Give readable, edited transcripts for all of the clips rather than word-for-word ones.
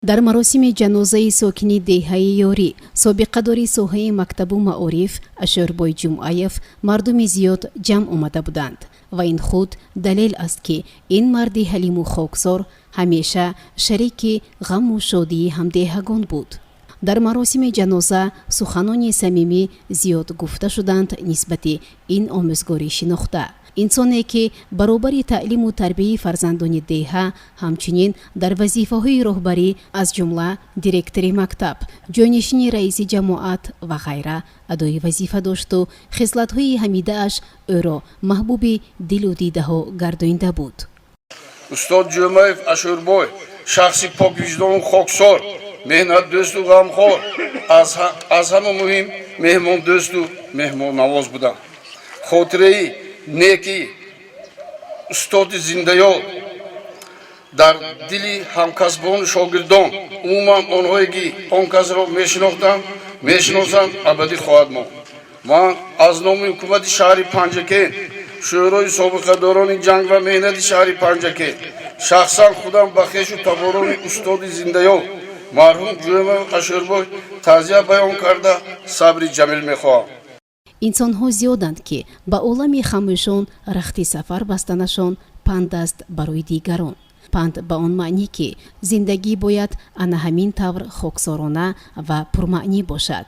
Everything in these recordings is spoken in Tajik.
Дар маросими ҷанозаи сокини деҳаи Ёрӣ, собиқадори соҳаи мактабу маориф Ашӯрбой Ҷумъаев мардуми зиёд ҷамъ омада буданд ва ин худ далел аст, ки ин марди ҳалиму хоксор ҳамеша шарики ғаму шодии ҳамдеҳагон буд. Дар маросими ҷаноза суханони самимӣ зиёд гуфта шуданд нисбати ин омӯзгори шинохта, инсоне, ки баробари таълиму тарбияи фарзандони деҳа, ҳамчунин дар вазифаҳои роҳбарӣ, аз ҷумла директори мактаб, ҷойнишини раиси ҷамоат ва ғайра адои вазифа дошту хислатҳои ҳамидааш ӯро маҳбуби дилу дидаҳо гардонида буд. Устод Ҷумаев Ашӯрбой шахси поквиҷдону хоксор, меҳнатдӯсту ғамхор, аз ҳама муҳим меҳмондӯсту меҳмоннавоз буданд. Хотираи неки устоди зиндаёд дар дили ҳамкасбону шогирдон, умуман онҳое, ки он касро мешинохтанд, мешиносанд, абадӣ хоҳад монд. Ман аз номи ҳукумати шаҳри Панҷакент, Шӯрои собиқадорони ҷанг ва меҳнати шаҳри Панҷакент, шахсан худам ба хешу таборони устоди зиндаёд марҳум Ҷумаев Ашӯрбой таъзия баён карда, сабри ҷамил мехоҳам. Инсонҳо зиёданд, ки ба олами хамӯшон рахти сафар бастанашон панд аст барои дигарон. Панд ба он маънӣ, ки зиндагӣ бояд ана ҳамин тавр хоксорона ва пурмаънӣ бошад,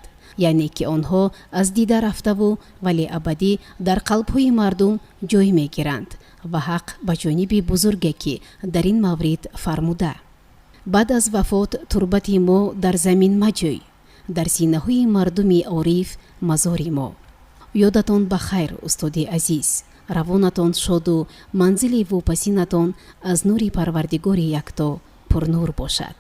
яъне ки онҳо аз дида рафтаву, вале абадӣ дар қалбҳои мардум ҷой мегиранд. Ва ҳақ ба ҷониби бузурге, ки дар ин маврид фармуда: «Баъд аз вафот турбати мо дар замин маҷӯй, дар синаҳои мардуми ориф мазори мо». Ёдатон ба хайр, устоди азиз, равонатон шоду манзили вопасинатон аз нури Парвардигори якто пурнур бошад.